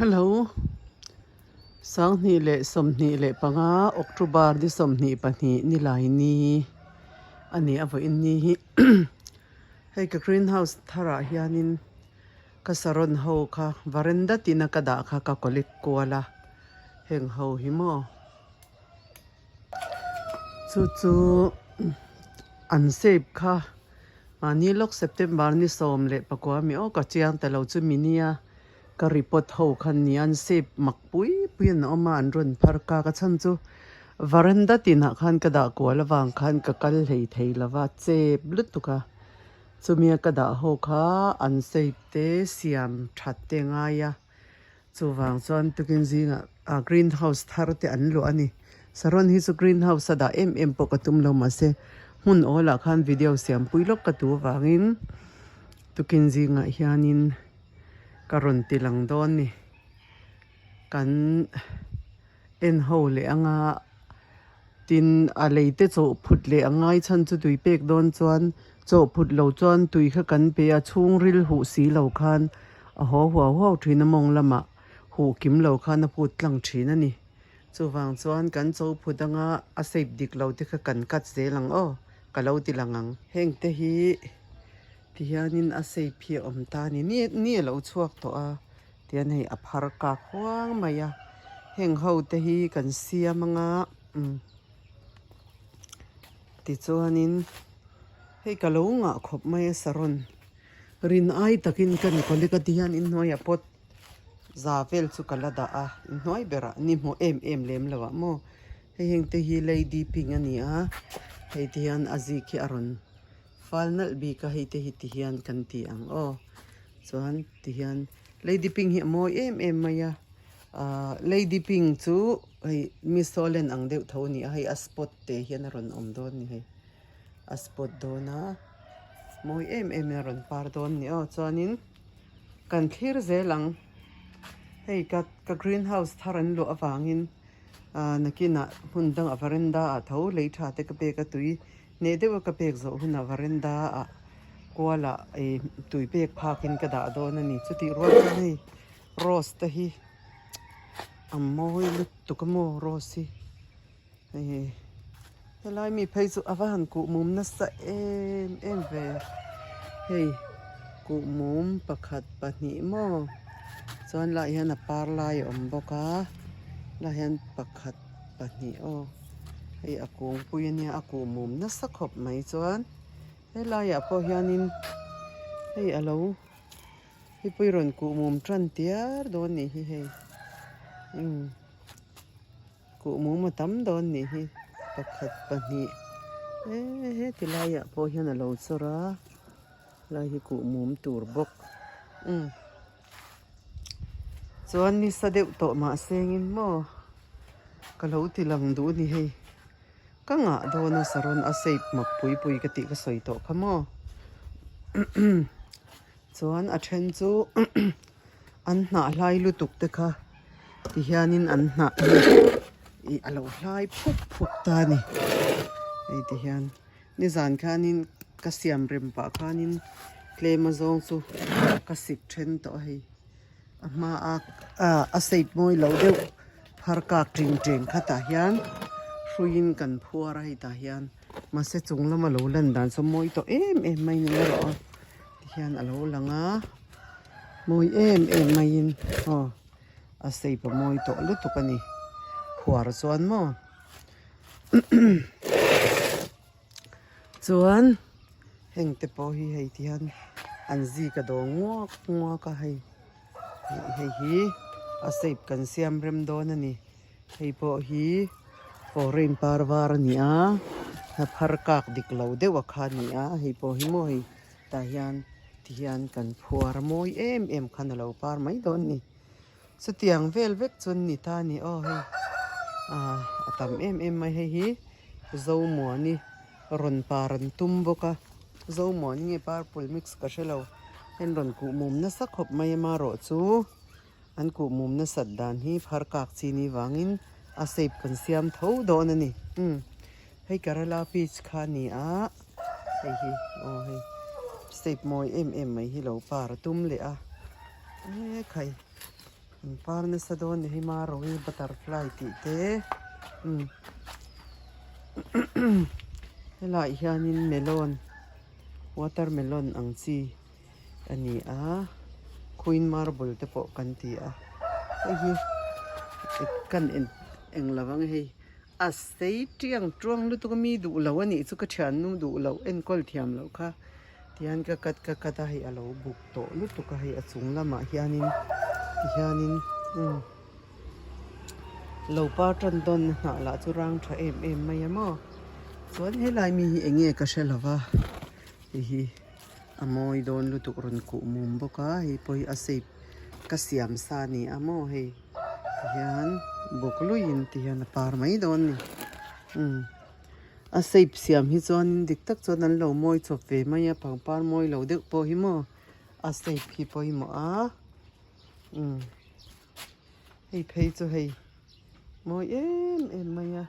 Hello. 2025 October ni 22 nilai ni a ni a vawiin ni hi hei ka greenhouse tharah hianin ka saron ho kha varanda tina ka dah kha ka collect kual a heng ho hi maw chu chu an shape kha mahni lawk September ni 14 mi aw ka chiang ta lo chu mi nia ka report ho khan ni an shape mak pui pui an awm a an rawn phar kak a chhan chu varanda tinah khan ka dah kual avang khan ka kal hlei thei lova chep lutuk a. Chumia ka dah ho kha an shape te siam that te ngai a, chuvang chuan tukin zingah ah greenhouse thar te an luah a ni. Saron hi chu greenhouse a dah em em pawh ka tum lo mahse hmun awlah khan video siam pui lawk ka tu avangin tukin zingah hianin ka rawn ti lang dawn ni. Kan en ho leh anga tin a lei te chawh phut leh a ngai chhan chu tui pek dawn chuan chawh phut lo chuan tui kha kan pe a chhungril huh si lo khan a haw huau huau thin a mawng lamah huh kim lo khan a phut tlang thin a ni. Chuvang chuan kan cho phut anga a shape dik lo te kha kan cut zel ang aw ka lo ti lang ang. Heng te hi tihianin a shape hi a awm ta a ni ni a lo chhuak tawh a. Tihian hei a phar kak huang mai a heng ho te hi kan siam anga umm tichuanin hei ka lo ngah khawp mai a saron rin ai takin ka ni kawlek a tihian inhnuaiah pawt za vel chu ka la dah a inhnuai berah ni hmuh em em lem lo ah maw hei heng te hi lady pink a ni a hei tihian a zik hi a rawn fal nalh bik a hei te hi tihian kan ti ang aw. Chuan tihian lady pink hi a mawi em em mai a ahh lady pink chu hei miss holland ang deuh tho a ni a hei a spot te hian a rawn awm dawn a ni hei a spot dawn a mawi em em in a rawn par dawn a ni aw chuanin kan thlir zel ang hei ka ka green house thar an luah avangin ahh nakinah hmun dangah varanda ah tho lei tha te ka pek a tui Hneh deuha ka pek zawh hunah varanda ah kualah ih tui pek phakin ka dah dawn a ni. Chutih rual chuan hei rose te hi a mawi lutuk a maw rose hi hei helai mi phei chu a va han kuh mum nasa em em ve hei kuh mum pakhat pahnih maw chuan lah hian a par lai a awm bawk a lah hian pakhat pahnih aw. Hei a kungpui a nia a kuh mum nasa khawp mai chuan helaiah pawh hianin hei a lo mipui rawn kuh mum tan tiar dawn nih hi hei umm kuh mum a tam dawn nih hi pakhat pahnih eee heti laiah pawh hian a lo chawr a helai hi kuh mum tur bawk umm chuan nisa deuh tawh mahse engin maw. Ka lo ti lang duh a ni hei. Ka ngah dawn a saron a shape mak pui pui ka tih ka sawi tawh kha maw. Chuan a then chu an hnah hlai lutuk te kha ti hianin an hnah hi ih a lo hlai phup phup ta a ni. Hei ti hian nizan khanin ka siam rem pah khanin tlem azawng chu ka sik then tawh a hei. A hma a ah a shape mawi loh deuh phar kak ṭing ṭeng kha tah hian hruiin kan phuar a hei tah hian mahse chung lama lo lan dan saw mawi tawh em em mai ni erawh a tihian a lo lang a mawi em em maiin aw a shape a mawi tawh lutuk a ni phuar chuan maw chuan heng te pawh hi hei ti hian an zik a dawng nguak nguak a hei hei hi a shape kan siam rem dawn a ni hei pawh hi foreign par var a ni a a phar kak dik lo deuh a kha a ni a hei pawh hi maw hei tah hian ti hian kan phuar a mawi em em khan a lo par mai dawn a ni. Chutiang vel vek chu an ni ta a ni aw hei ah a tam em em mai hei hi Zomuani rawn par an tum bawk a Zomuani nge purple mix ka hre lo heng rawn kuh mum nasa khawp mai a marawh chu an kuh mum nasat dan hi phar kak chi ni vangin a shape kan siam tho dawn a ni umm hei Kerala peach kha a ni a hei hi aw hei shape mawi em em mai hi lo par a tum leh a. Ekhai. An par nasa dawn ni hei Marawi butterfly tih te umm helaiah hianin melon watermelon ang chi a ni a queen marble te pawh kan ti a hei hi kan en eng lo ang hei a sei tiang tuang lutuk a mi duh lo a nih chu ka thiannu duh loh enkawl thiam loh kha. Tihian ka cut ka cut a hei a lo buk tawh lutuk a hei a chung lamah hianin tihianin umm lo par tan dawn na hnah lah chu rang tha em em mai a maw chuan helai mi hi eng nge ka hre lo va hei hi a mawi dawn lutuk rawn kuh mum bawk a hei pawh hi a shape ka siam sa a ni a maw hei tihian buk luiin tihian a par mai dawn a ni umm. A shape siam hi chuanin dik tak chuan an lo mawi chawp ve mai a pangpar mawi lo deuh pawh hi maw a shape hi pawimawh a umm hei phei chu hei mawi em em mai a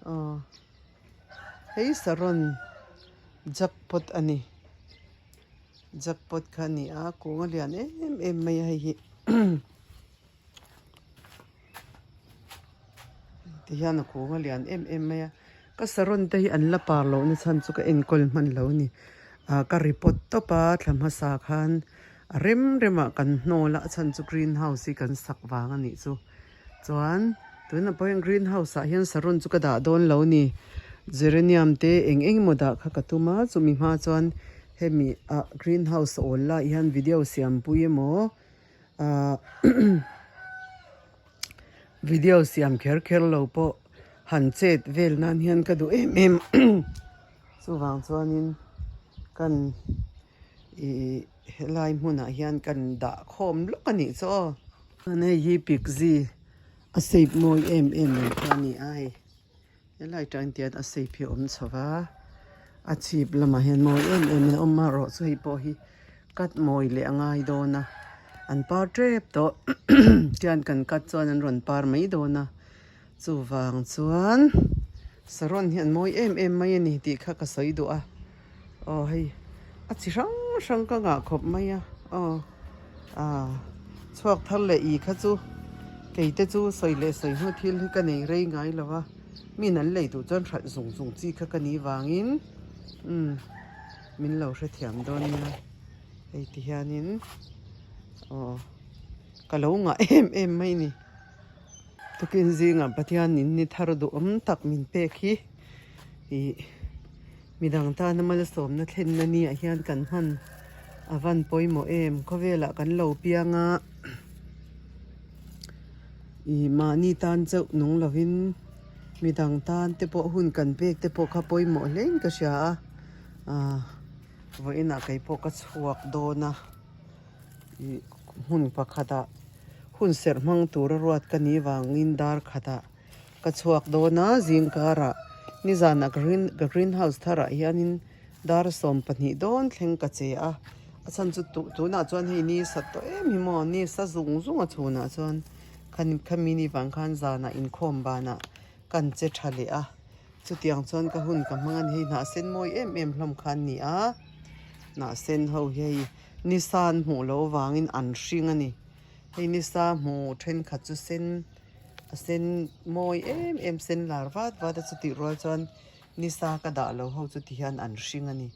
aw hei saron jackpot a ni jackpot kha a ni a kung a lian em em mai a hei hi. Ti hian a kung a lian em em mai a ka saron te hi an la par loh na chhan chu ka enkawl hman lo a ni ah ka report tawp a thla hmasa khan a rem rem ah kan hnawl a a chhan chu green house hi kan sak vang a nih chu chuan tunah pawh hian green house ah hian saron chu ka dah dawn lo a ni geranium te eng eng emaw dah kha ka tum a chumi hma chuan hemi ah green house awl lai hian video siam pui emaw. Ahh video siam kher kher lo pawh han chet vel nan hian ka duh em em chuvang chuanin kan ih helai hmunah hian kan dah khawm lawk a nih chu aw. Chuan hei hi pikzi a shape mawi em em mai kha a ni a hei. Helai tan tian a shape hi a awm chho va, a chhip lamah hian mawi em em in a awm a rawh chu hei pawh hi cut mawi leh a ngai dawn a an par tep tawh tian kan cut chuan an rawn par mai dawn a chuvang chuan saron hi an mawi em em mai a ni tih kha ka sawi duh a aw hei a chi hrang hrang ka ngah khawp mai a aw ah chhuak thar leh i kha chu kei te chu sawi leh sawi hnu thil hi ka nei rei ngai lo va mi an lei duh chuan hralh zung zung chi kha ka nih vangin umm min lo hrethiam dawn nia hei ti hianin aw ka lo ngah em em mai a ni tukin zingah Pathianin ni thar duhawm tak min pek hi ih. Midang tana malsawmna thlenna ni ah hian kan hman a van pawimawh em khawvelah kan lo piang a ih mahni tan chauh nung lovin midang tan te pawh hun kan pek te pawh kha pawimawh hle in ka hria a ah vawiinah kei pawh ka chhuak dawn a ih hmun pakhatah hun serh hmang tura ruat ka nih vangin dar khatah. Ka chhuak dawn a, zingkarah nizanah green ka green house tharah hianin dar 12 dawn thleng ka che a, a chhan chu tunah chuan hei ni sa tawh em hi maw ni sa zung zung a chhunah chuan khani khami ni vang khan zanah inkhawm banah kan che tha leh a, chutiang chuan ka hun ka hmang a ni hei hnah sen mawi em em hlawm kha an ni a, hnah sen ho hi hei ni san hmuh loh avangin an hring a ni, hei ni sa hmu thenkhat chu sen. A sen mawi em em sen lar vat vat a chutih rual chuan nisa ka dah lo ho chu ti hian an hring a ni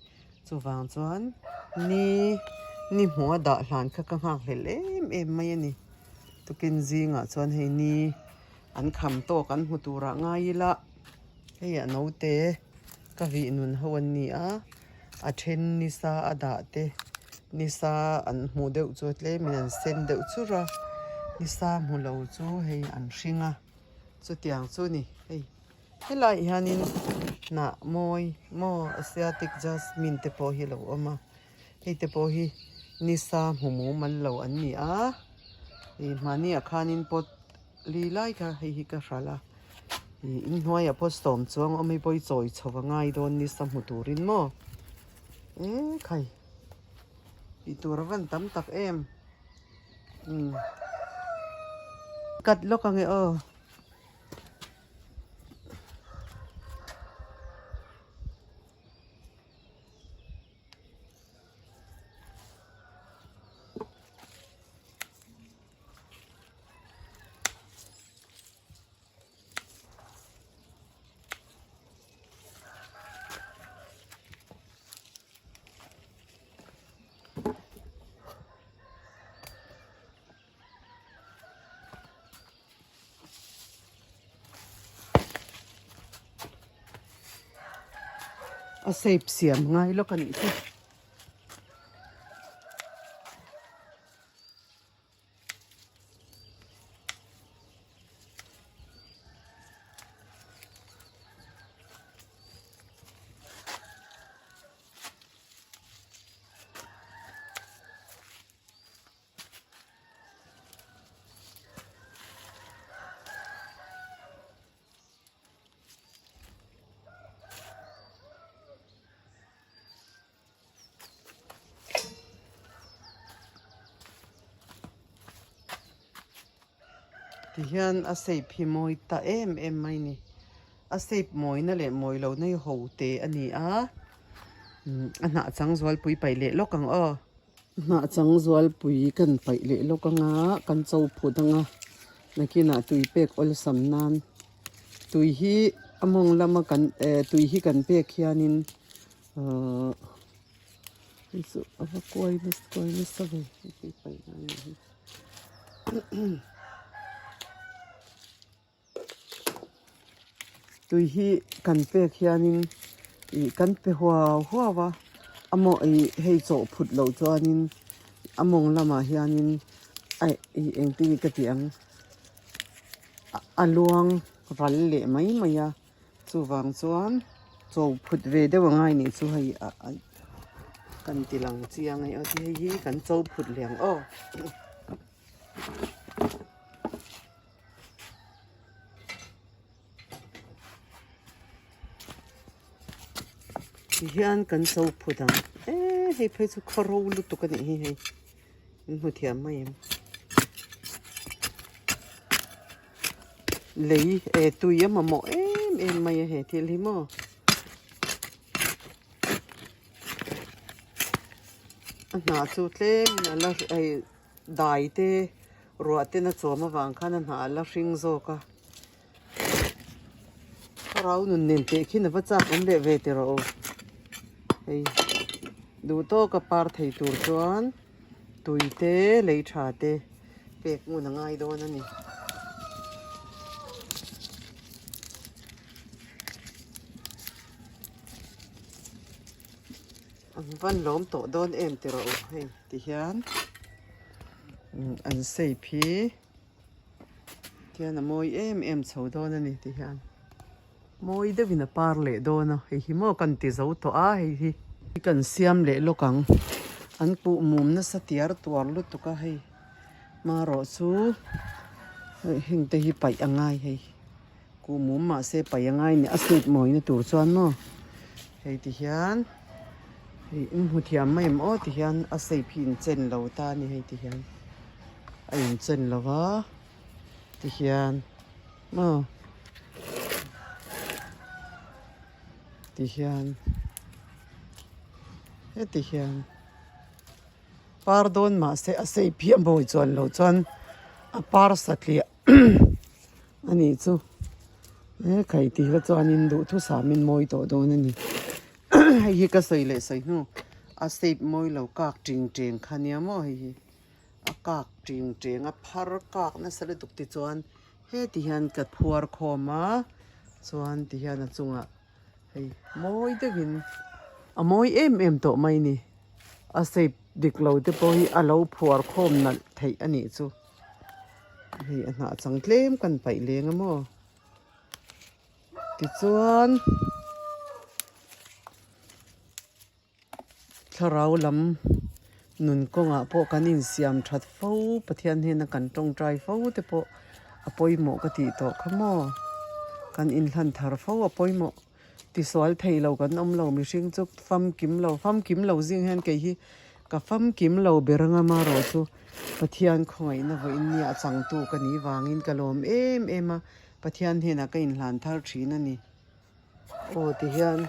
chuvang chuan ni ni hmuh a dah hlan kha ka nghak hlel em em mai a ni tukin zingah chuan hei ni an kham tawk an hmu turah ngai ila hei a naute ka vih nun ho an ni a a then nisa a dah te nisa an hmuh deuh chu tlemin an sen deuh chur a nisa hmu lo chu hei an hring a chutiang chu a ni hei helaiah hianin hnah mawi maw asiatic jasmine te pawh hi a lo awm a hei te pawh hi nisa hmu mumal lo an ni a ih mahniah khanin pot li lai kha hei hi ka hralh a ih inhnuaiah pawh sawm chuang a awm hei pawh hi chawi chho a ngai dawn nisa hmu turin maw ekhai tih tur a van tam tak em umm cut lawk ang e aw. A shape siam ngai lawk a nih chu. Tihian a shape hi mawi ta em em mai ni. A shape mawina leh mawi lohna hi ho te a ni a, a hnah chang zualpui paih leh lawk ang aw. Hnah chang zualpui kan paih leh lawk ang a, kan cho phut ang a, nakinah tui pek awlsam nan tui hi a mawng lama kan eh tui hi kan pek hianin ahh hei chu a va kuai nasa kuai nasa ve hei tui paih nan a nih hi. Tui hi kan pek hianin ih kan pe huau huau a a maw ih hei chawh phut loh chuanin a mawng lamah hianin aih ih engtin nge ka tih ang a luang ral leh mai mai a chuvang chuan chaw phut ve deuh a ngai nih chu hei ah kan ti lang chiang a hei hi kan chaw phut leh ang aw. Tihian kan cho phut ang eee hei phei chu khaw ro lutuk a nih hi hei in hmu thiam mai em lei eh tui a mamawh em em mai a he thil hi maw. A hnah chu tlem in a la hei dai te ruah ten a chawm avang khan a hnah a la hring zawk a thlarau nun nen teh khin a va chak awm leh ve ti rawh u hei duh tawk a par thei tur chuan tui te lei tha te pek ngun a ngai dawn a ni. An van lawm tawh dawn em ti rawh u hei ti hian an shape hi tihian a mawi em em chho dawn a ni ti hian mawi deuhin a par leh dawn a hei hi maw kan ti zo tawh a hei hi kan siam leh lawk ang an kuh mum nasa tiar tuar lutuk a hei marawh chu heng te hi paih a ngai hei. Kuh mum mahse paih a ngai ni a suit mawina tur chuan maw hei ti hian hei in hmu thiam mai em aw ti hian a shape hi in chen lo ta a ni hei ti hian a in chen lo va ti hian maw ti hian heti hian. Par dawn mahse a sei phiah mawi chuan lo chuan a par satliah a nih chu he khai tih hla chuanin duhthusam in mawi tawh dawn a ni hei hi ka sawi leh sawi hnu a shape mawi lo kak ting teng kha nia maw hei hi a kak ting teng a phar kak nasa lutuk te chuan heti hian ka phuar khawm a chuan ti hian a chungah hei mawi deuhin a mawi em em tawh mai a ni. A shape dik lo te pawh hi a lo phuar khawm nalh theih a nih chu hei a hnah chang tlem kan paih leng a maw tichuan thlarau lam nun kawngah pawh kan insiam that fo Pathian hnena kan tawngtai fo te pawh a pawimawh ka tih tawh kha maw kan inhlan thar fo a pawimawh. Tisual thei lo kan awm lo mihring chu famkim lo famkim lo zing hian kei hi ka famkim lo ber anga marawh chu Pathian khawngaihna vawiin nia a changtu ka nih vangin ka lawm em em a Pathian hnenah ka inhlan thar thin a ni. Aw ti hian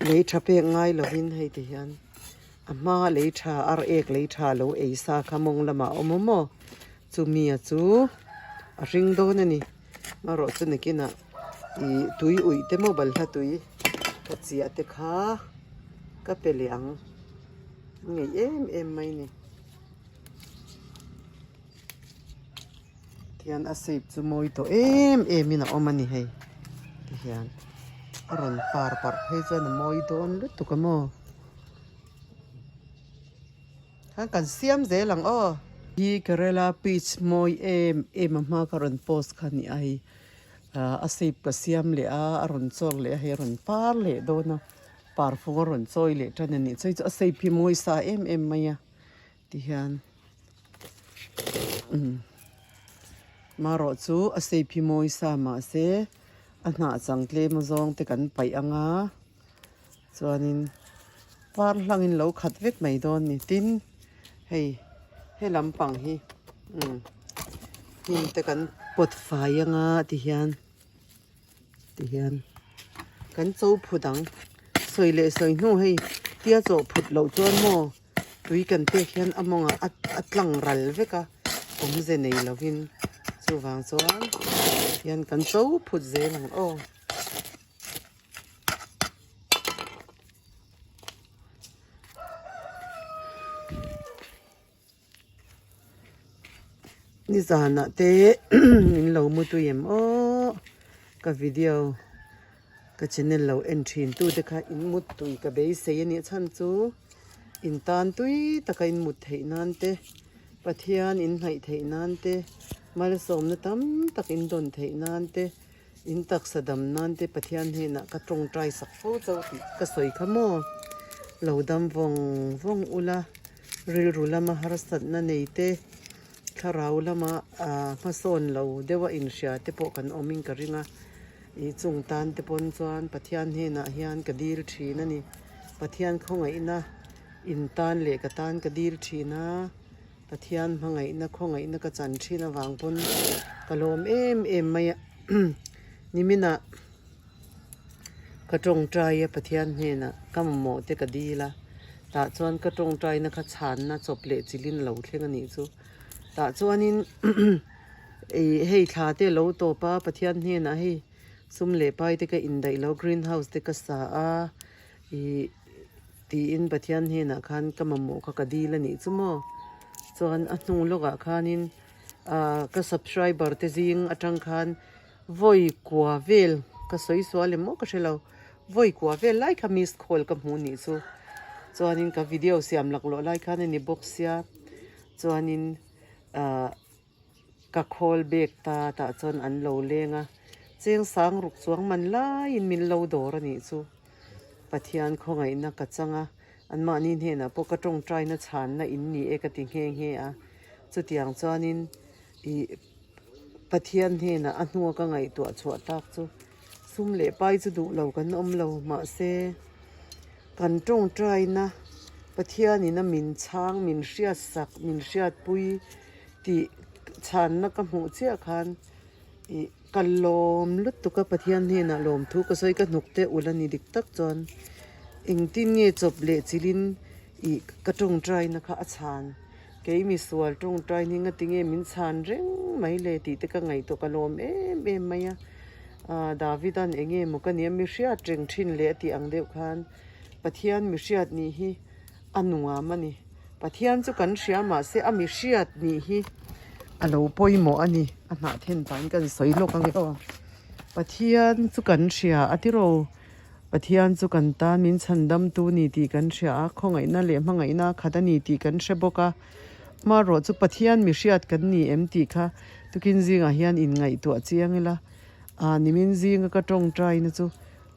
lei tha pek ngai lovin hei ti hian a hma lei tha ar ek lei tha lo ei sa kha mawng lamah a awm a maw chumi a chu a hring dawn a ni. Marawh chu nakinah ih tui uih te maw balhla tui ka chiah te kha ka pe leh ang ngeih em em mai ni. Tihian a shape chu mawi tawh em em in a awm a ni hei tihian. A rawn par parh phei chuan a mawi dawn lutuk a maw. Khan kan siam zel ang aw. Hi Kerala peach mawi em em a hma ka rawn post kha ni a hei a shape ka siam leh a a rawn chawk leh a hei a rawn par leh dawn a parfung a rawn chawi leh tan a nih chu hei chu a shape hi mawi sa em em mai a tihian umm marawh chu a shape hi mawi sa mahse a hnah chang tlem azawng te kan paih ang a. Chuanin par hlangin lo khat vek mai dawn ni tin hei he lampang hi umm hnim te kan pawt fai anga ti hian ti hian kan cho phut ang sawi leh sawi hnu hei tia chawh phut loh chuan maw tui kan pek hian a mawngah a tlang ral vek a awmze nei lovin chuvang chuan hian kan cho phut zel ang aw. Nizanah te min lo mu tui em aw ka video ka channel lo en thin tu te kha in mut tui ka beisei a nih chhan chu in tan tui taka in mut theih nan te Pathian in hnaih theih nan te malsawmna tam tak in dawn theih nan te. In taksa dam nan te Pathian hnenah ka tawngtai sak fo chauh tih ka sawi kha maw? Lo dam vawng vawng ula, rilru lama harsatna nei te, thlarau lama hmasawn lo deuha inhria te pawh kan awmin ka ring a. I chung tan te pawn chuan Pathian hnenah hian ka dil thin a ni. Pathian khawngaihna in tan leh ka tan ka dil thin a. Pathian hmangaihna khawngaihna ka chan thin avang pawn ka lawm em em mai a niminah ka tawngtai a Pathian hnenah ka mamawh te ka dil a tah chuan ka tawngtaina kha chhanna chawp leh chilhin a lo thleng a nih chu tah chuanin ih hei thla te a lo tawp a Pathian hnenah hei sum leh pai te ka indaih lo green house te ka sa a ih. Tiin Pathian hnenah khan ka mamawh kha ka dil a nih chu maw? Chuan a hnung lawkah khanin ah ka subscriber te zing atang khan vawi kua vel ka sawi sual em maw ka hre lo vawi kua vel lai kha miss call ka hmu nih chu. Chuanin ka video siam laklawh lai khan a ni bawk sia chuanin ah. Ka khawl bek ta tah chuan an lo leng a, cheng sang ruk chuang man laiin min lo dawr a nih chu. Pathian khawngaihna ka chang a, anmahni hnenah pawh ka tawngtaina chhanna in ni e ka ti nghe nghe a. Chutiang chuanin ih Pathian hnenah a hnua ka ngaihtuah chhuah tak chu sum leh pai chu duh lo kan awm lo mahse kan tawngtaina Pathianin a min chhang min hriatsak min hriatpui Tih chhanna ka hmuh chiah khan ih ka lawm lutuk a Pathian hnenah lawmthu ka sawi ka hnuk te ulh a ni dik tak chuan engtin nge chawp leh chilhin ih ka tawngtaina kha a chhan kei misual tawngtai hi nga tinge min chhan reng mai le tih te ka ngaihtuah ka lawm em em mai a ah Davida'n eng nge maw ka nia mi hriat reng thin leh a tih ang deuh khan Pathian mi hriat nih hi. A nuam a ni. Pathian chu kan hria mahse a mi hriat nih hi a lo pawimawh a ni. A hnah then pahin kan sawi lawk ang e aw. Pathian chu kan hria a tiraw. Pathian chu kan tan min chhandamtu ni tih kan hria a, khawngaihna leh hmangaihna a khat a ni tih kan hre bawk a. Hmarawh chu Pathian mi hriat kan ni em tih kha tukin zingah hian inngaihtuah chiang ila. Aa nimin zinga ka tawngtaina chu.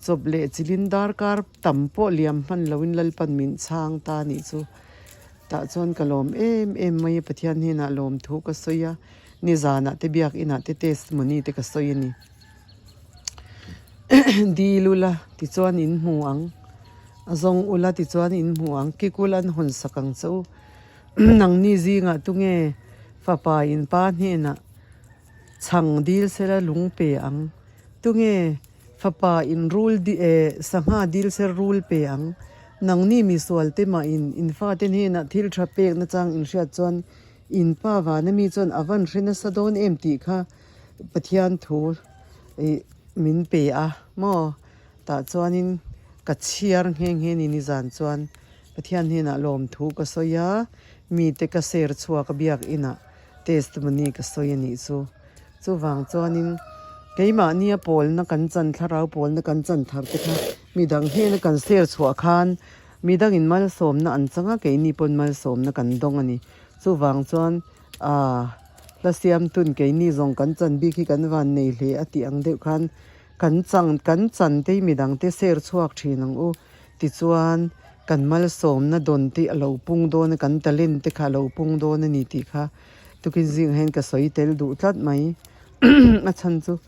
Chawp leh chilin darkar tam pawh liam hman loin Lalpan min chhang ta nih chu. Tah chuan ka lawm em em mai a, Pathian hnenah lawm thu ka sawi a, nizanah te biakinah te testimony te ka sawi a ni. Dil ula tichuan in hmu ang, a zawng ula tichuan in hmu ang, kik ula an hawn sak ang che u. Nangni zingah tunge fapa in pa hnenah chhang dil sela lung pe ang, tunge Fapa in rul di eh sangha dil ser rul pe ang. Nangni misual te mah in in fate hnenah thil tha pek nachang in hriat chuan in pa vana mi chuan a van hre nasa dawn em tih kha Pathian thu ih min pe a maw? Tah chuanin ka chhiar nghe nghe ni nizan chuan Pathian hnenah lawmthu ka sawi a, mite ka ser chhuak a biakinah testimony ka sawi a nih chu. Chuvang chuanin. Keimahnia pawlna kan chan thlarau pawlna kan chan thar te kha midang hnena kan ser chhuah khan midangin malsawmna an chang a, keini pawn malsawmna kan dawng a ni. Chuvang chuan aah hla siamtun keini zawng kan chan bik hi kan van nei hle a tih ang deuh khan kan chang kan chan te hi midang te ser chhuak thin ang u. Tichuan kan malsawmna dawn te a lo pung dawn a, kan talent te kha a lo pung dawn a ni tih kha tukin zingah hian ka sawi tel duh tlat mai. A chhan chu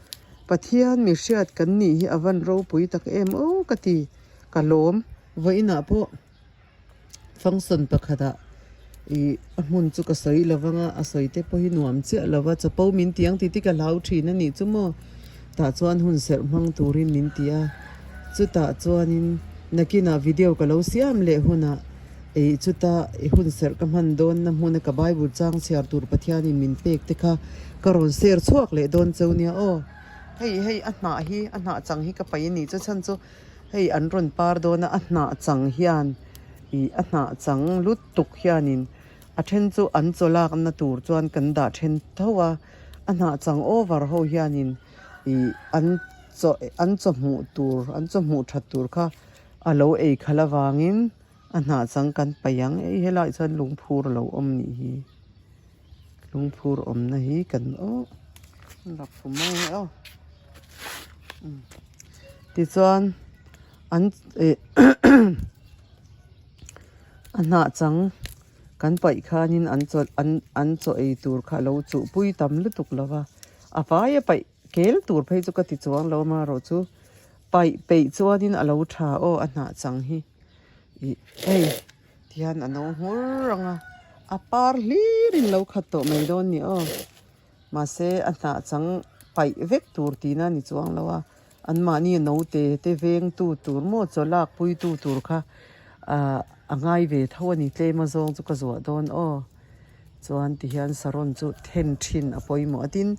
Pathian mi hriat kan nih hi a van ropui tak em aw ka ti ka lawm. Vawiinah pawh function pakhatah ih a hmun chu ka sawi lo vang a, a sawi te pawh hi nuam chiah lo va, chapo min ti ang tih te ka hlau thin a nih chu maw. Tah chuan hun serh hmang turin min ti a, chutah chuanin nakinah video ka lo siam leh hunah Ei chuta i hun serh ka hman dawn na hmuna ka Bible chang chhiar tur Pathianin min pek te kha ka rawn ser chhuak leh dawn cheu nia aw. Hei hei a hnah hi a hnah chang hi ka paih a nih chu chhan chu hei an rawn par dawn a a hnah chang hian ih a hnah chang lut tuk hianin a then chu an chaw lak na tur chuan kan dah then tho a a hnah chang over ho hianin ih an chaw an chaw hmuh tur an chaw hmuh that tur kha A lo ei khalh avangin a hnah chang kan paih ang ei helaiah chuan lungphur a lo awm nih hi lungphur awmna hi kan aw rak fu mai ang e aw tichuan an eh a hnah chang kan paih khanin an chaw an an chaw ei tur kha a lo chuh pui tam lutuk lo va a vaia paih kel tur phei chu ka ti chuang lo amaherawh chu. Paih peih chuanin a lo tha aw a hnah chang hi ih hei tihian a no nghur ang a a par hlirin lo khat tawh mai dawn ni aw mahse a hnah chang paih vek tur tihna a ni chuang lo a anmahni a no te te veng tu tur maw chaw lak pui tu tur kha ah a ngai ve tho a ni tlem a zawng chu ka zuah dawn aw. Chuan tihian saron chu then thin a pawimawh a tin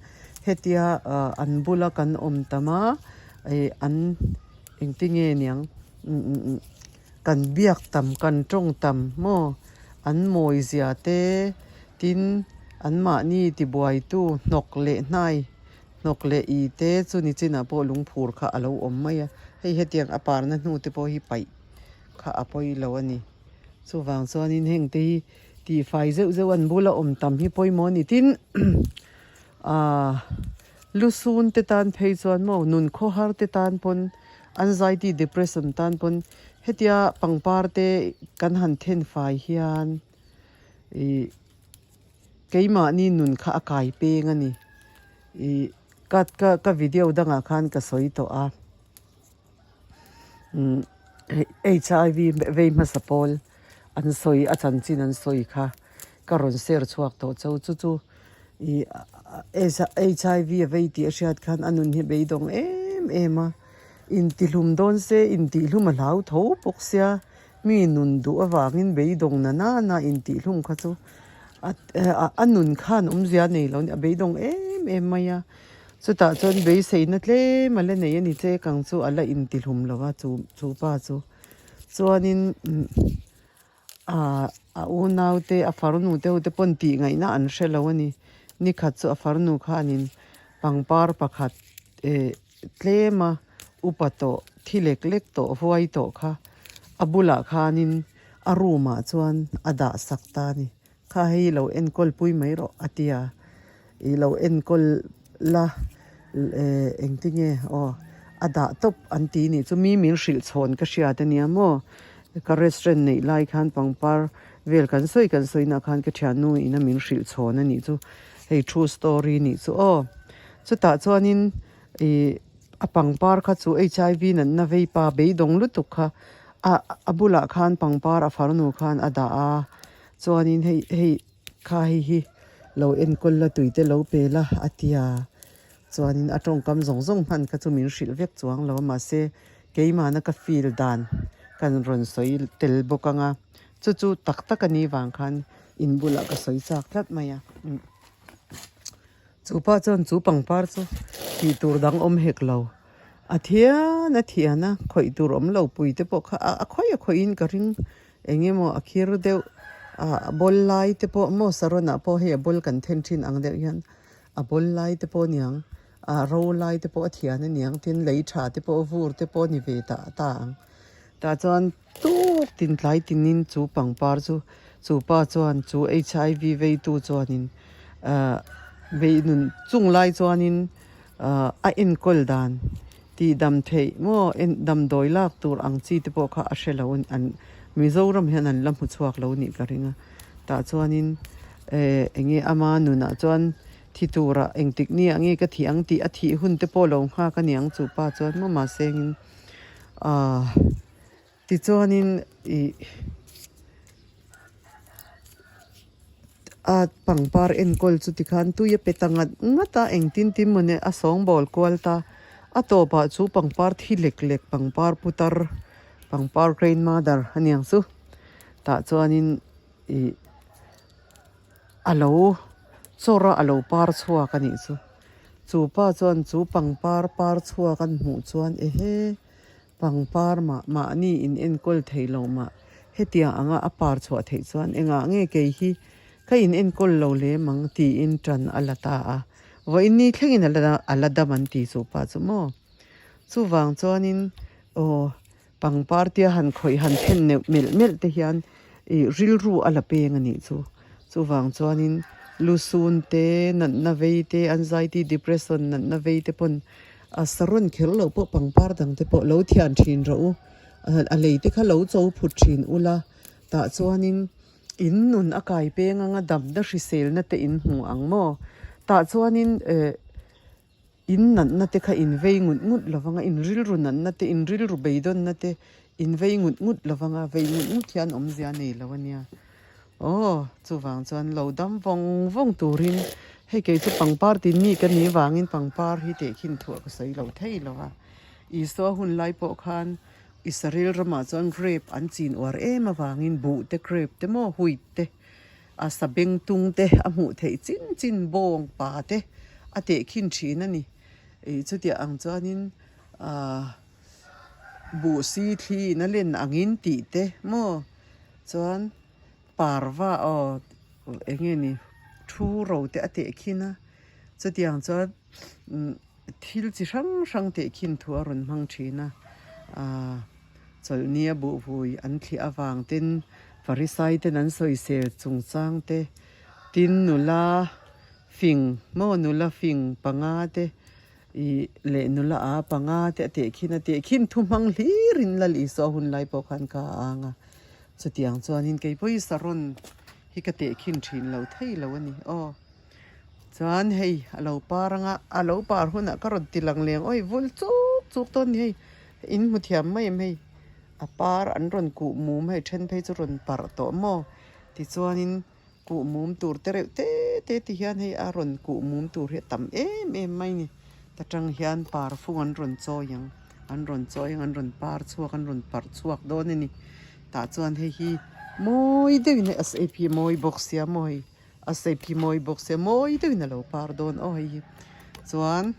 hetia ah an bula kan awm tam a ih an engtinge niang kan biak tam kan tawng tam maw an mawi zia te tin anmahni tibuaitu hnawk leh hnai hnawk leh ih te chu ni chinah pawh lungphur kha a lo awm mai a hei hetiang a parna hnu te pawh hi paih kha a pawi lo a ni chuvang chuanin heng te hi. Tihfai zeuh zeuh an bula awm tam hi pawimawh a ni. Tin, aah lusun te tan phei chuan maw nun khawhar te tan pawn anxiety depression tan pawn hetia pangpar te kan han then fai hian ih keimahni nun kha a kai peng a ni. Ih ka ka video dangah khan ka sawi tawh a. HIV vei hmasa pawl an sawi a chanchin an sawi kha ka rawn share chhuak tawh chau chu chu ih HIV a vei tih a hriat khan a nun hi beidawng em em a intihlum dawn se intihlum a hlau tho bawk sia mi nun duh avangin beidawng na nana intihlum kha chu a nun khan awmzia a nei lo a ni a beidawng em em mai a. Chutah chuan beiseina tlem a la nei a ni che kang chu a la intihlum lo a chu chu pa chu. Chuanin ah a unau te a farnu te ho te pawn tih ngaihna an hre lo a ni. Nikhat chu a farnu khanin pangpar pakhat eh tlem a upa tawh thi lek lek tawh huai tawh kha a bulah khanin a room ah chuan a dah sak ta a ni. Kha hei lo enkawl pui mai rawh a ti a, i lo enkawl la eh engtinge aw a dah tawp an ti nih chu mi min hrilh chhawn ka hriat a nia maw ka restaurant neih lai khan pangpar vel kan sawi kan sawi nah khan ka thiannu ina min hrilh chhawn a nih chu hei true story nih chu aw chutah chuanin ih a pangpar kha chu HIV natna vei pa beidawng lutuk kha a a bulah khan pangpar a farnu khan a dah a. Chuanin hei hei kha hei hi lo enkawl la tui te lo pe la a ti a, chuanin a tawngkam zawng zawng hman kha chu min hrilh vek chuang lo a mahse keimahna ka feel dan kan rawn sawi tel bawk ang a, chu chu tak tak a nih vang khan in bulah ka sawi chak tlat mai a. Chu pa chuan chu pangpar chu tih tur dang awm hek lo, a thian a thian a khawih tur awm lo pui te pawh kha a khawih a khawih in ka ring eng emaw a khir deuh ah a bawl lai te pawh maw saron ah pawh hei a bawl kan then thin ang deuh hian a bawl lai te pawh a niang. Ah ro lai te pawh a thian a niang tin lei tha te pawh vur te pawh a ni ve ta ta ang. Tah chuan tuk tin tlai tinin chu pangpar chu chu pa chuan chu HIV veitu chuanin ah vei nun chung lai chuanin ah a enkawl dan tih dam theih maw en damdawi lak tur ang chi te pawh kha a hre lo an Mizoram hian an la hmu chhuak lo nih ka ring a tah chuanin eh eng nge ama nunah chuan thi turah engtik ni ah nge ka thih ang tih a thih hun te pawh lo nghak a niang chu pa chuan maw mahse engin ah tichuanin ih a pangpar enkawl chu tikhan tui a pe ta ngat ngat a engtin tin maw ni a sawngbawl kual ta a tawpah chu pangpar thi lek lek pangpar putar pangpar grandmother a niang chu tah chuanin ih a lo chawr a a lo par chhuak a nih chu chu pa chuan chu pangpar par chhuak an hmuh chuan ehe pangpar mah mahni in enkawl thei lo mah hetiang anga a par chhuah theih chuan engah nge kei hi ka in enkawl lo lem ang tiin tan a la ta a vawiin ni thlengin a la a la dam an ti chu pa chu maw chuvang chuanin aw Pangpar tia han khawih han then neuh melh melh te hian ih rilru a la peng a nih chu. Chuvang chuanin lusun te, natna vei te, anxiety, depression natna vei te pawn a saron kher loh pawh pangpar dang te pawh lo thian thin rawh u. A lei te kha lo cho phut thin ula tah chuanin in nun a kai peng anga damna hriselna te in hmu ang maw? Tah chuanin eh. In natna te kha in vei ngut ngut lo vang a, in rilru natna te, in rilru beidawnna te in vei ngut ngut lo vang a, vei ngut ngut hian awmzia a nei lo a nia. Aw, chuvang chuan lo dam vawng vawng turin hei kei chu pangpar tin mi ka ni vangin pangpar hi tehkhin thuah ka sawi lo thei lo a. Isua hun lai pawh khan Israel ramah chuan grape an chin uar em avangin buh te, grape te maw, wheat te, A sabeng tung te a hmuh theih chin chin bawng pa te a tehkhin thin a ni. Ih chutiang ang chuanin ahh buh si thli in a len angin tih te maw chuan parva aw eng nge ni thu ro te a tehkhin a chutiang chuan umm thil chi hrang hrang tehkhin thu a rawn hmang thin a ahh. Chawlhnia buhvui an thliah avang ten Farisai ten an sawisel chungchang te, tin nula fing maw nula fing panga te ih leh nula a panga te a tehkhin a tehkhin thu hmang hlir in Lal Isua hun lai pawh khan ka a ang a, chutiang chuanin kei pawh hi saron hi ka tehkhin thin lo thei lo a ni aw. Chuan hei a lo par anga a lo par hunah ka rawn ti lang leng awi vul chuk chuk dawn ni hei. In hmu thiam mai em hei a par an rawn kuh mum hei then phei chu rawn parh tawh maw tichuanin kuh mum tur te reuh te te ti hian hei a rawn kuh mum tur hi a tam em em mai ni ta tang hian par fung an rawn chawi ang an rawn chawi ang an rawn par chhuak an rawn parh chhuak dawn a ni tah chuan hei hi mawi deuhin hei a shape hi mawi bawk sia maw hei a shape hi mawi bawk sia mawi deuhin a lo par dawn aw hei hi chuan.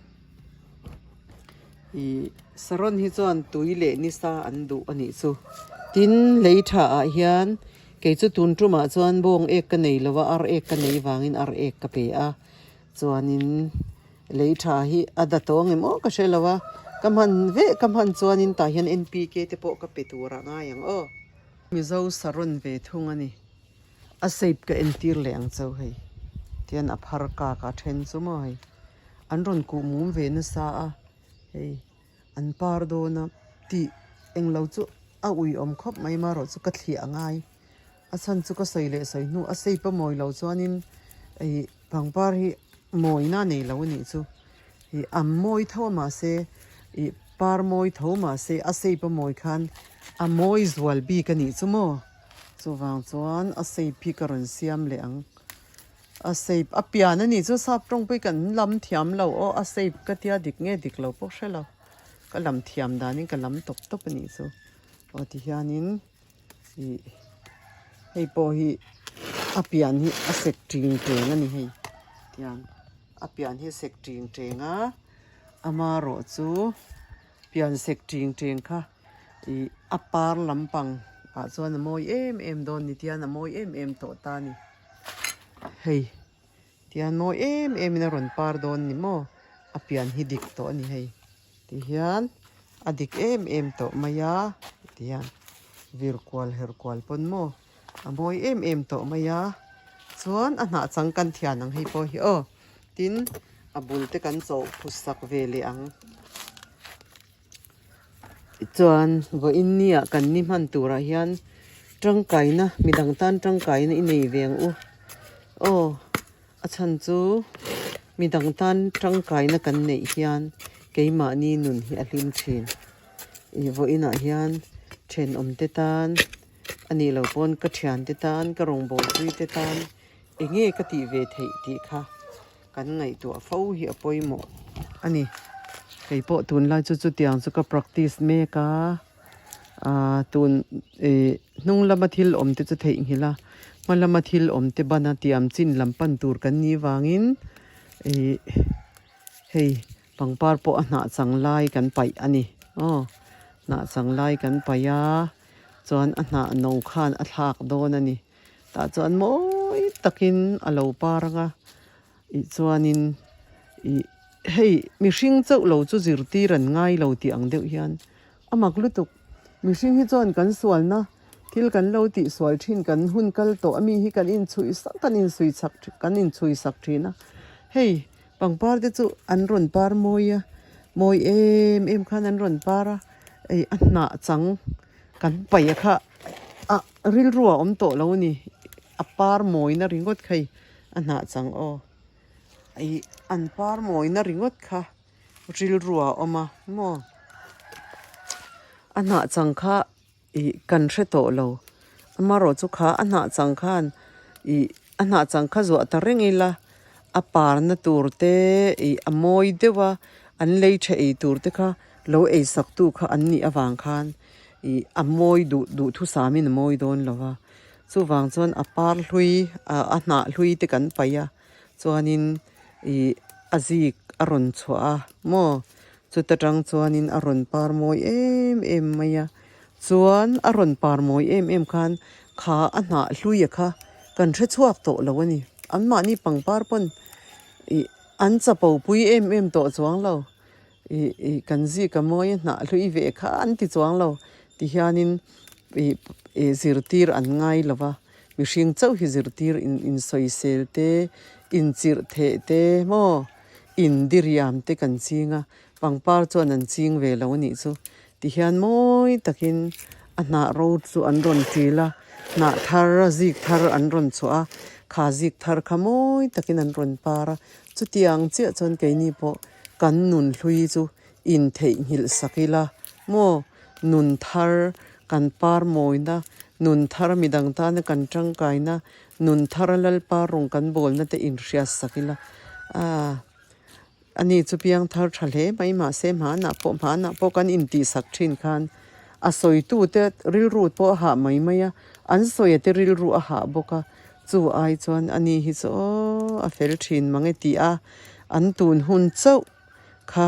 Ih saron hi chuan tui leh nisa an duh a nih chu tin lei tha ah hian kei chu tun tumah chuan bawng ek ka nei lo a ar ek ka nei vangin ar ek ka pe a chuanin lei tha hi a da tawh ang em aw ka hre lo a ka hman veh ka hman chuanin tah hian N P K te pawh ka pe tur a ngai ang aw. Mizo saron ve thung a ni a shape ka entir leh ang chauh hei tihian a phar kak a then chu maw hei. An rawn kuh mum ve nasa a, hei an par dawn a tih englo chu a uiawm khawp mai marawh chu ka thliah a ngai. A chhan chu ka sawi leh sawi hnu a shape a mawi lo chuanin ih pangpar hi mawina a nei lo a nih chu. Ih a mawi tho a mahse ih par mawi tho mahse a shape a mawi khan a mawi zual bik a nih chu maw. Chuvang chuan a shape hi ka rawn siam leh ang. A shape a pian a nih chu sap tawng pawh hi kan lam thiam lo aw a shape ka tia dik nge dik lo pawh hre lo ka lam thiam danin ka lam tawp tawp a nih chu aw ti hianin ih hei pawh hi a pian hi a sek ting teng a ni hei tiang a pian hi a sek ting teng a amarawh chu pian sek ting teng kha ih a par lampang ah chuan a mawi em em dawn ni tihian a mawi em em tawh ta a ni. Hei tihian mawi em em in a rawn par dawn ni maw? A pian hi dik tawh a ni hei ti hian a dik em em tawh mai a ti hian vir kual her kual pawn maw a mawi em em tawh mai a chuan a hnah chang kan thian ang hei pawh hi aw tin a bul te kan chawh phut sak ve leh ang chuan vawiin ni ah kan ni hman turah hian tangkaina midang tan tangkaina i nei ve ang u aw. A chhan chu midang tan tangkaina kan neih hian keimahni nun hi a hlim thin. Ih vawiinah hian thenawmte tan a nih loh pawn ka thiante tan ka rawngbawlpui te tan eng nge ka tih ve theih tih kha kan ngaihtuah fo hi a pawimawh a ni. Kei pawh tunlai chu chutiang chu ka practice mek a. Aaa tun ih hnung lama thil awm te chu theihnghilh a hma lama thil awm te bana tiam chin lam pan tur kan nih vangin ih hei pangpar pawh a hnah chang lai kan paih a ni aw hnah chang lai kan paih a chuan a hnah no khan a thlak dawn a ni tah chuan mawi takin a lo par ang a ih chuanin ih hei mihring chauh lo chu zirtir an ngai lo tih ang deuh hian. A mak lutuk. Mihring hi chuan kan sualna thil kan lo tih sual thin kan hun kal tawh a mi hi kan inchhui sak kan inchhui chak kan inchhui sak thin a. Hei pangpar te chu an rawn par mawi a, mawi em em khan an rawn par a, ei a hnah chang kan paih a kha ah rilru a awm tawh lo a ni. A par mawina ringawt kha hei a hnah chang aw. Ih an par mawina ringawt kha. Rilru a awm a maw? A hnah chang kha ih kan hre tawh lo. Amarawh chu kha a hnah chang khan ih a hnah chang kha zuah ta reng ila a parna tur te ih a mawi deuh a an lei tha ei tur te kha lo ei sak tu kha an nih avang khan ih a mawi duh duhthusamin a mawi dawn lo va. Chuvang chuan a par hlui a hnah hlui te kan paih a chuanin ih a zik a rawn chhuah a maw chuta tang chuanin a rawn par mawi em em mai a chuan a rawn par mawi em em khan kha a hnah hlui a kha kan hre chhuak tawh lo a ni anmahni pangpar pawn ih an chapo pui em em tawh chuang lo ih ih kan zik a mawi a hnah hlui ve kha an ti chuang lo ti hianin ih ih zirtir an ngai lo va. Mihring chauh hi zirtir in insawisel te, inchirh theh te maw, indiriam te kan ching a, pangpar chuan an ching ve lo a nih chu. Tihian mawi takin a hnah ro chu an rawn ṭil a, hnah thar a zik thar an rawn chhuah a, kha zik thar kha mawi takin an rawn par a. Chutiang chiah chuan keini pawh kan nun hlui chu intheihnghilh sak ila maw? Nun thar kan par mawina, nun thar midang tana kan tangkaina, nun thar Lalpa rawng kan bawlna te inhriat sak ila. Aaa ani chu piang thar tha hle mai mahse hmanah pawh hmanah pawh kan intihsak thin khan a sawitute rilru pawh a hah mai mai a, an sawia te rilru a hah bawk a, chu ai chuan ani hi chu aw a fel thin mang e tih a, an tun hun chauh kha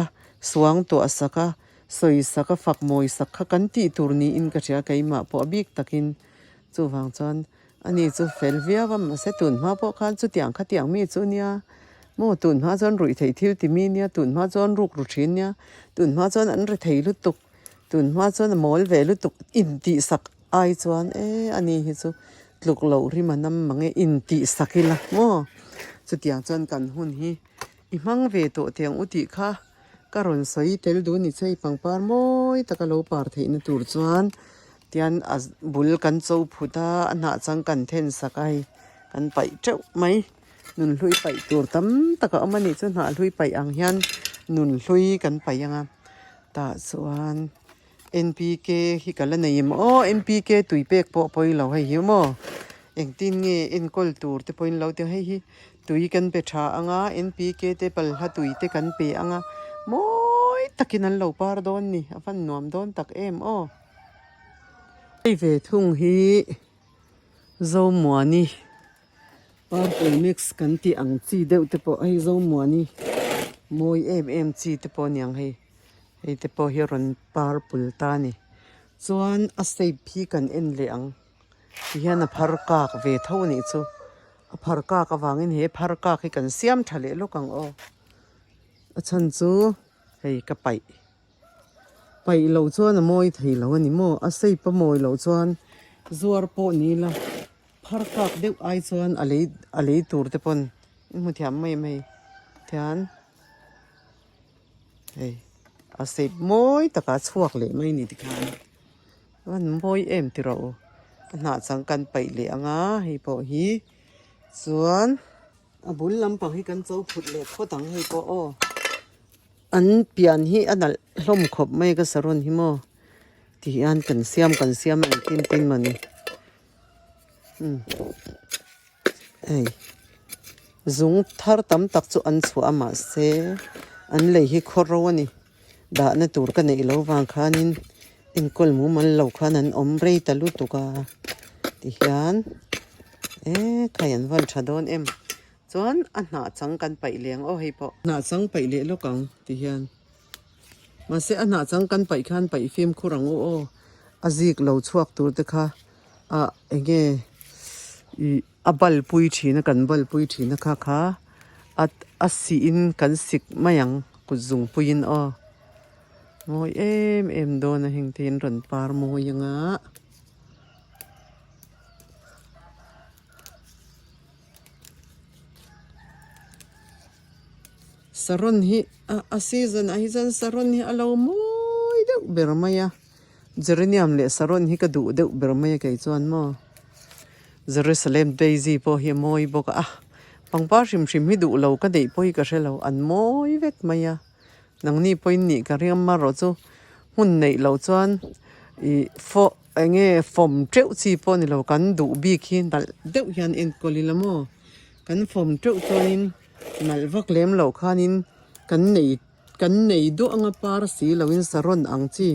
suang tuah sak a. Sawi sak a fak mawi sak kha kan tih tur niin ka hria keimah pawh a bik takin chuvang chuan ani chu fel viau a mahse tun hma pawh khan chutiang khatiang mi chu nia maw tun hma chuan ruih theih thil ti mi nia tun hma chuan ruk ru thin nia tun hma chuan an ri thei lutuk tun hma chuan a mawl ve lutuk intih sak ai chuan e ani hi chu tluk loh rim a nam mang e intih sak ila maw chutiang chuan kan hun hi i hmang ve tawh teh ang u tih kha. Ka rawn sawi tel duh ni che pangpar mawi taka lo par theihna tur chuan tian a bul kan cho phut a a hnah chang kan then sak a hei kan paih teuh mai nunhlui paih tur tam tak a awm a nih chu hnah hlui paih ang hian nunhlui kan paih ang a tah chuan N_p_k hi ka la nei em aw N_p_k tui pek pawh pawi lo hei hi maw engtin nge enkawl tur te pawhin lo ti hei hi. Tui kan pe tha ang a, NPK te palhla tui te kan pe ang a, mawi takin an lo par dawn ni, a van nuam dawn tak em aw. Hei ve thung hi Zomuani purple mix kan tih ang chi deuh te pawh hei Zomuani mawi em em chi te pawh a niang hei, hei te pawh hi a rawn purple ta a ni. Chuan a shape hi kan en leh ang. Ti hian a phar kak ve tho a nih chu. A phar kak avangin he phar kak hi kan siam tha leh lawk ang aw. A chhan chu hei ka paih paih loh chuan a mawi thei lo a ni maw? A shape a mawi loh chuan zuar pawh ni ila phar kak deuh ai chuan a lei a lei tur te pawn i hmu thiam mai mai thian hei a shape mawi takah a chhuak leh mai a ni tikhan a mawi em ti rawh u a hnah chang kan paih leh ang a hei pawh hi chuan. A bul lampang hi kan cho phut leh phawt ang hei pawh aw. An pian hi a nalh hlawm khawp mai ka saron hi maw ti hian kan siam kan siam a engtin tin mawni umm hei zung thar tam tak chu an chhuah a mahse an lei hi khaw ro a ni dahna tur ka neih loh vang khanin enkawl mumal lo khan an awm rei ta lutuk a ti hian eee khai an van tha dawn em chuan a hnah chang kan paih leh ang aw hei pawh. Hnah chang paih leh lawk ang ti hian mahse a hnah chang kan paih khan paih fimkhur ang u aw a zik lo chhuak tur te kha ah eng nge ih a bal pui thin a kan bal pui thin a kha kha a a sih in kan sik mai ang kut zung pui in aw mawi em em dawn a heng te in rawn par mawi ang a. Saron hi a season ah hi chuan saron hi a lo mawi deuh ber mai a geranium leh saron hi ka duh deuh ber mai a kei chuan maw Jerusalem daisy pawh hi a mawi bawk a pangpar hrim hrim hi duh lo ka neih pawh hi ka hre lo an mawi vek mai a nangni pawhin nih ka ring amarawh chu hmun neih loh chuan ih fawh. Eng nge fawm teuh chi pawh ni lo kan duh bik hi nalh deuh hian enkawl ila maw kan fawm teuh chuanin nalh vak lem loh khanin kan nei kan nei duah anga par si loin saron ang chi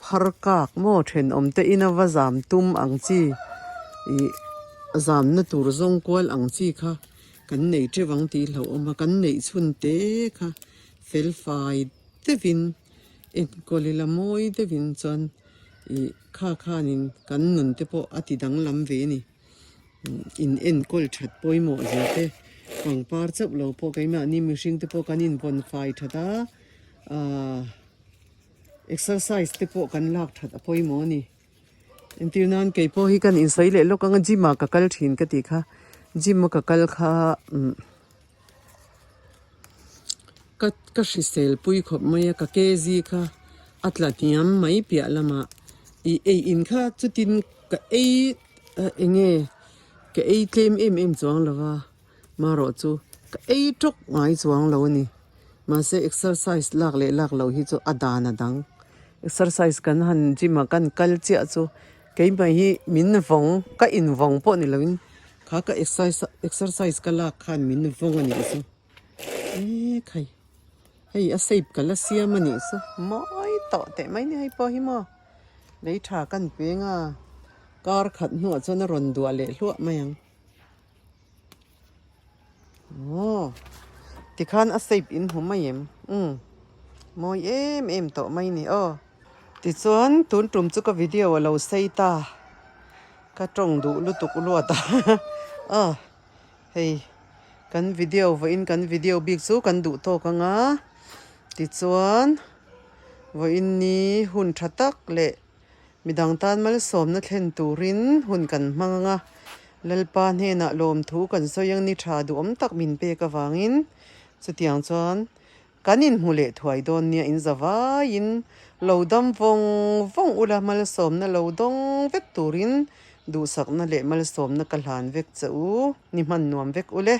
phar kak maw thenawm te ina va zam tum ang chi ih zamna tur zawng kual ang chi kha kan nei teuh ang tih hlauhawm a kan neih chhun te kha fel fai deuhin enkawl ila mawi deuhin chuan. Ih kha khanin kan nun te pawh a ti danglam ve a ni. In enkawl that pawimawh zia te pangpar chauh lo pawh keimahni mihring te pawh kan invawn fai that a, ahh exercise te pawh kan lak that a pawimawh a ni. Entir nan kei pawh hi kan insawi leh lawk anga gym ah ka kal thin ka tih kha gym a ka kal kha umm Ka ka hrisel pui khawp mai a ka kg kha a tla hniam mai piah lamah ih ei in kha chutin ka ei eng nge ka ei tlem em em chuang lo va marawh chu ka ei tawk ngai chuang lo a ni mahse exercise lak leh lak loh hi chu a dan a dang exercise kan han gym ah kan kal chiah chu keimah hi min vawng ka invawng pawh ni loin. Kha ka exercise ka lak khan min vawng a nih chu. E khai hei a shape ka la siam a nih chu mawi tawh teh mai ni hei pawh hi maw lei tha kan peng a kar khat hnuah chuan a rawn duah leh hluah mai ang. Aw tikhan a shape in hmu mai em umm mawi em em tawh mai ni aw. Tichuan tun tum chu ka video a lo sei ta. Ka tawng duh lutuk luat a aw hei kan video vawiin kan video bik chu kan duh tawk ang a tichuan vawiin ni hun tha tak leh midang tan malsawmna thlen turin hun kan hmang ang a Lalpa hnenah lawmthu kan sawi ang ni tha duhawm tak min pek avangin chutiang chuan Kan inhmu leh thuai dawn nia in za vaiin lo dam vawng vawng ula malsawmna lo dawng vek turin duhsakna leh malsawmna ka hlan vek che u ni hman nuam vek ule.